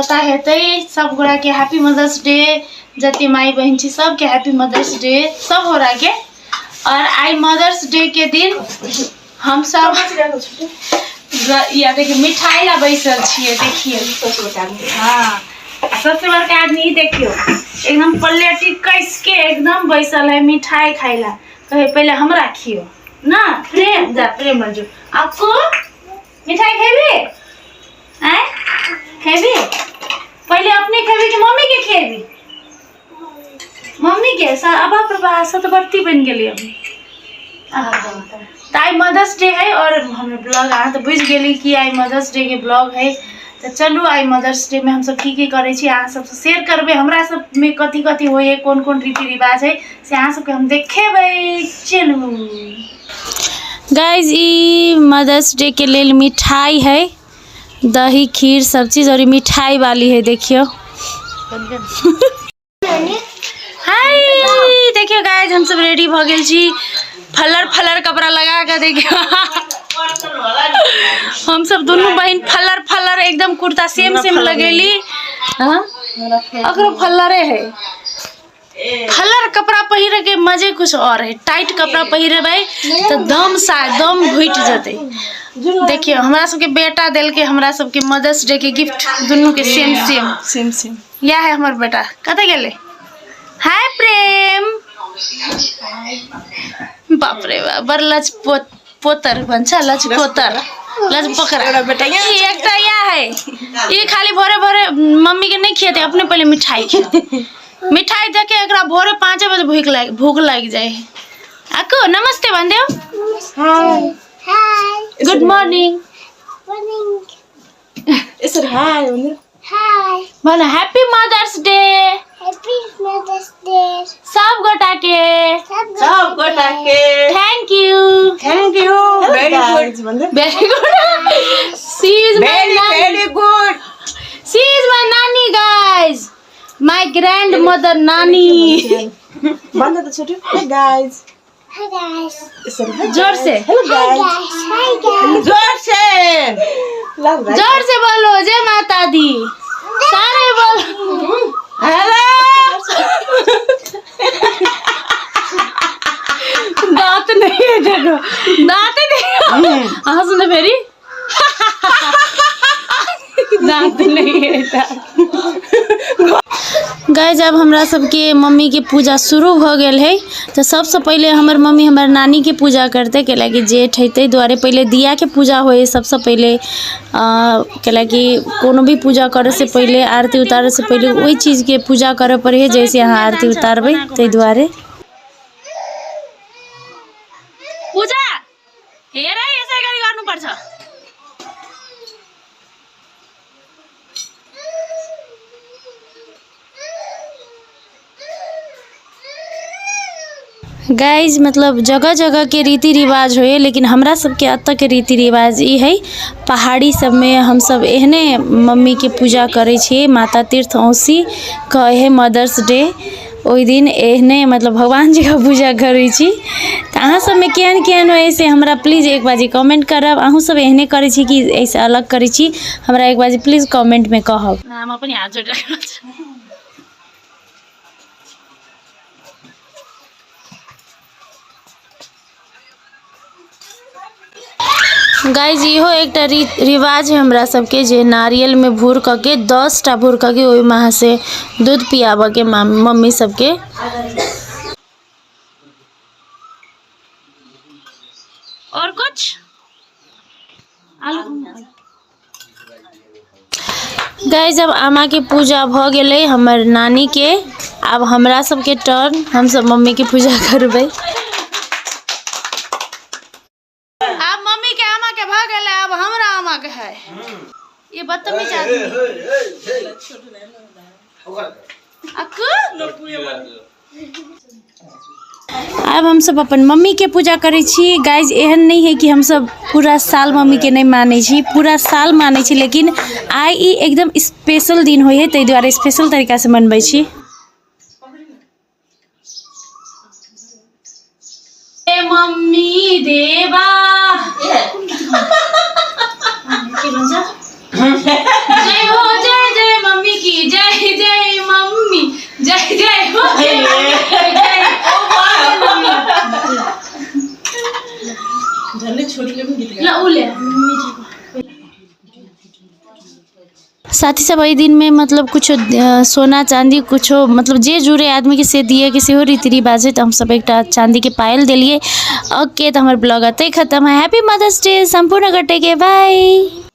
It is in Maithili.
पता हेतै। सब गोरा के हैप्पी मदर्स डे, जते माई बहिन छी सबके हैप्पी मदर्स डे, सब गोरा के। और आई मदर्स डे के दिन हम सब या देखिए मिठाई ला बैसल छियै, देखिए। हाँ, सबसे बड़का आदमी ई देखियो एकदम प्लेटी कस के एकदम बैसल है मिठाई खाई ला, कहे पहले हमरा खियो ना। प्रेम जा, प्रेम रजू आपको मिठाई खेबी? आय खेबी? पहले अपने खेबी कि मम्मी के खेबी? मम्मी के। अब बाप सतबरती बन गेली अभी। तो आई मदर्स डे है और हमें ब्लॉग अहाँ तो बुझि गेली कि आई मदर्स डे के ब्लॉग है। तो चलू आई मदर्स डे में हम सब की की करै छी अहाँ सबसे शेयर करबै। हमरा सब में कथी कथी होइ है, कोन कोन रीति रिवाज है से अहाँ सबके हम देखेबै। चलू गाइज, ई मदर्स डे के लेल मिठाई है, दही खीर सब चीज, और ई मिठाई वाली है। देखियो, हाय देखियो गाइज, हम सब रेडी भ गेल छी, फलर फलर कपड़ा लगा के। देखियो हम सब दुनू बहिन फलर फलर एकदम कुर्ता सेम सेम लगेली। हाँ, अकरो फलरे है। फलर कपड़ा पहिरे के मजे कुछ और है। टाइट कपड़ा पहिरेबै तो दम सा दम घुटि जेतै। देखियो हमरा सबके बेटा देलकै हमरा सबके मदर्स डे के गिफ्ट, दुनू के सेम सेम सेम सेम। यह है हमर बेटा, कतऽ गेलै? हाय प्रेम। बाप रे बाप, बड़ लच पोतर भन्छ, लचकोतर लचपोकरा। एउटा बेटा यहाँ ई एकटा या है, ई खाली भोरे भोरे मम्मी के नहीं खिएते, अपने पहले मिठाई खिएते। मिठाई देके एकरा भोरे 5 बजे भूख लाग जाए है। आको नमस्ते भन्देऊ। हाय। हाय। Good morning. मर्निंग। यसरी हाय भन्नु। हाय। भन happy mother's day. Happy mother's day. सब गोटा के। सब गोटा के। Thank you. Thank you. Very good भन्नु। Very good. She is my very नानी। Very good. She is my nani guys, my grandmother nani. भन्नु त छोटु। Hi guys. Hi guys. यसरी हाय। जोर से। Hello hi guys. Guys. Hi guys. जोर से। ल भाइ। जोर से बोलो जय माता दी, सारे बोलो। हेलो। दांत नहीं है देखो, दांत नहीं। हाँ सुन फेरी दांत नहीं है। गाइस, जब हमरा सबके मम्मी के पूजा शुरू भ गेल है तो सबसे पहले हमर मम्मी हमर नानी के पूजा करते, कैला कि जेठ है ताहि दुआरे पहले दिया के पूजा होए सबसे पहले। कैला कि कोनो भी पूजा करे से पहले, आरती उतारे से पहले ओहि चीज के पूजा करे पड़े है, जैसे अहाँ आरती उतारबै ताहि दुआरे। पूजा हेर है, यसै गरी गर्नुपर्छ। गाइज, मतलब जगह जगह के रीति रिवाज होइए, लेकिन हमरा सबके एतऽ के रीति रिवाज ई है, पहाड़ी सबमे हमसब एहने मम्मी के पूजा करै छियै। माता तीर्थ औसी कहै है मदर्स डे, ओहि दिन एहने मतलब भगवान जी के पूजा करै छी। तऽ अहाँ सबमे केहन केहन होइ से हमरा प्लीज एक बाजी कमेंट करब। अहूँ सब एहने करै छी कि एहिसँ अलग करै छी, हमरा एक बाजी प्लीज कमेंटमे कहब। आमा पनि हात जोडिरहेको छ। गाइज, इहो एकटा रिवाज है हमरा सबके, जे नारियल में भूर कऽ के 10टा भूर कऽ के ओहिमे अहाँ से दूध पियाबऽ के मम्मी सबके। और कुछ आलू। गाइज, अब आमा के पूजा भ गेलै हमर नानी के, आब हमरा सबके टर्न, हम सब मम्मी के पूजा करबै। आब मम्मी के आमा के भ गेलै, आब हमरा आमा के है। ये बदतमीज आदमी। अक्कू? आब हमसब अपन मम्मी के पूजा करै छी। गाइज, एहन नहीं है कि हमसब पूरा साल मम्मी के नहीं मानै छी, पूरा साल मानै छी, लेकिन आइ ई एकदम स्पेशल दिन होइ है, ताहि दुआरे स्पेशल तरीका से मनबै छी। ए मम्मी देवा के भन्छ? जय हो जय जय मम्मी। साथी सब एहि दिनमे मतलब किछो सोना चाँदी किछो मतलब जे जुड़े आदमीके से दियैके सेहो रीति रिवाज हइ, तऽ हमसब एकटा चाँदीके पायल देलियै। ओके, तऽ हमर ब्लॉग एतहि खतम है। हैप्पी मदर्स डे सम्पूर्ण गोटेके, बाय।